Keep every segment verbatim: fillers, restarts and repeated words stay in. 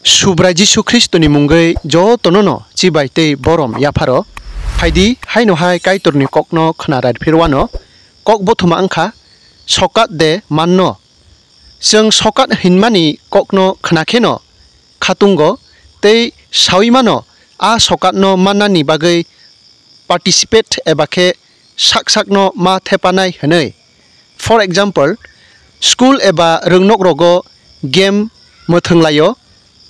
Subrai Jisu Khristoni mungwi jotono no chibai tei borom yapharo. Phaidi, haino hai Kaitorni kokno khna rairphirwano. Kok bothoma wngkha sokat de manno. Chwng sokat hinmani kokno khna kheno khatungo tei saui mano a sokatno mannani bagwi participate eba khe sak sakno ma thepanai hwnwi. For example, school eba rwngnokrogo game mwthwng laio,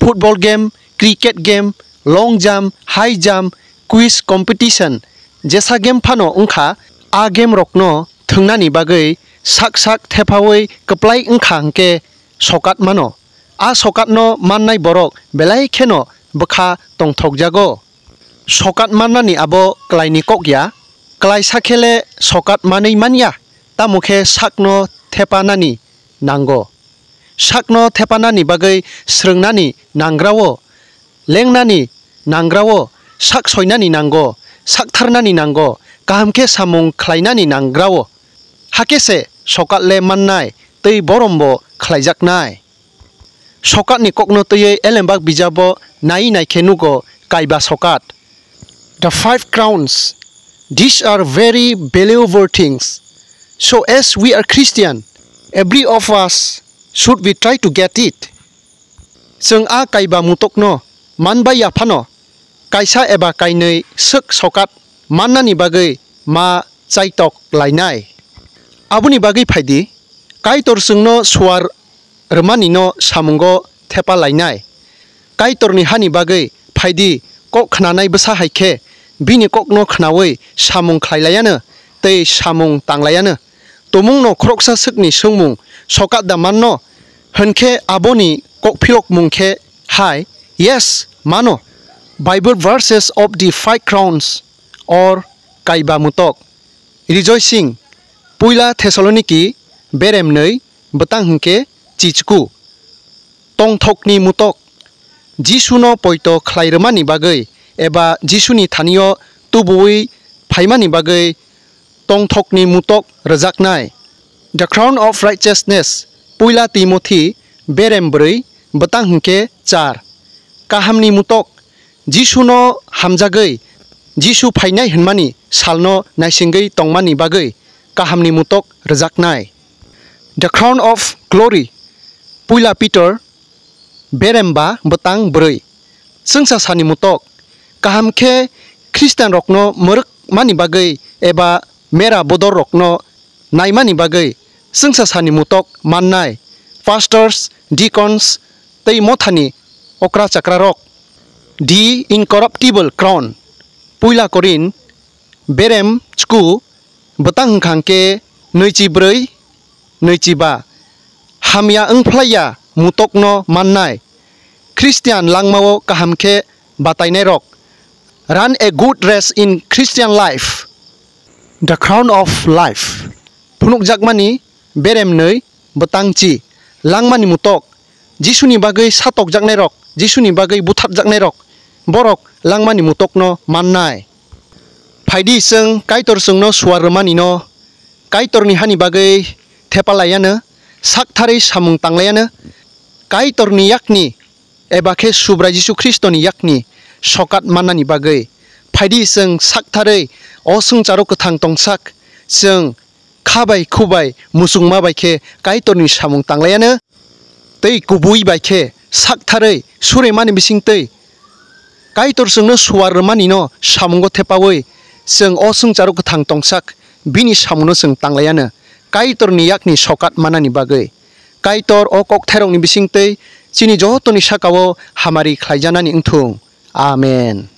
football game, cricket game, long jump, high jump, quiz competition, jesa game phano wngkha, a game rokno thwngnani bagwi sak sak thephaui kwplai wngkha hwnkhe sokat mano. A sokatno mannai borok belai kheno bwkha tongthokjago. Sokat mannani abo klaini kok ya, klaisa khe le sokat manwi man ya, tamo khe sakno thepanani nango. Sakno thepanani bagwi srwngnani nangrao, lengnani nangrao, sak soinani nango, saktharnani nango, kaham khe samung khlainani nangrao. Hakhe se sokat le mannai tei borom bo khlaijaknai. Sokatni kokno twiwi Elembak bijabo naiwi naikhe nugo kaiba sokat. The five crowns. These are very valuable things. So as we are Christian, every of us should we try to get it. Chwng a kaiba mutokno manbai ya phano kaisa eba kainwi swk sokat mannani bagwi ma chaitok lainai. Aboni bagwi phaidi, Kaitor chwngno suar rwmanino samungo thepa lainai. Kaitorni hani bagwi phaidi kok khnanai bwsa hai khe bini kokno khnaui samung khlai laiano tei samung tang laiano. Tumungno khoroksa swkni swngmung sokat da manno? Hwnkhe aboni kokphilokmung khe hai, yes, mano. Bible verses of the five crowns or kaiba mutok. Rejoicing, Puila Thessaloniki berem nwi bwtang hwnkhe chichku. Tongthokni mutok, Jisuno poito khlai rwmani bagwi eba Jisuni thanio tubuwi phaimani bagwi tongthokni mutok rwjaknai. The Crown of Righteousness, Puila Timothi berem brwi bwtang hwnkhe char. Kahamni mutok, Jisuno hamjagwi, Jisu phainai hwnmani salno naisingwi tongmani bagwi kahamni mutok rwjaknai. The Crown of Glory, Puila Peter berem ba bwtang brwi. Chwngsa sani mutok, kaham khe Khristian rokno mwrwk mani bagwi eba mera bodol rokno naimani bagwi chwngsa sani mutok mannai, pastors, deacons tei mothani okra chakra rok. The incorruptible crown, Puila Korin berem chku bwtang hwnkha hwnkhe nwichi brwi, nwichi ba. Hamya wngphlaiya mutokno mannai. Khristian langmao kaham khe batainairok. Run a good race in Christian life. The crown of life. Phunukjakmani berem nwi bwtang chi. Langmani mutok. Jisuni bagwi satokjaknairok, Jisuni bagwi butharjaknairok, borok langmani mutokno mannai. Phaidi chwng Kaitor chwngno suar rwmanino, Kaitorni hani bagwi thepa laiano, saktharwi samung tang laiano, Kaitorni yakni eba khe Subrai Jisu Khristoni yakni sokat mannani bagwi. Phaidi chwng saktharwi o swngcharo kwthang tongsak, chwng kha bai khu bai muchungma bai khe Kaitorni samung tang laiano. Tei kubui bai khe saktharwi suremani bisingtwi Kaitor chwngno suar rwmanino samungo thepaui chwng o swngcharo kwthang tongsak bini samungno chwng tang laiano. Kaitorni yakni sokat manani bagwi Kaitor o kokthairokni bisingtwi chini jotoni sakao hamari khlaijanani wngthung. Amen.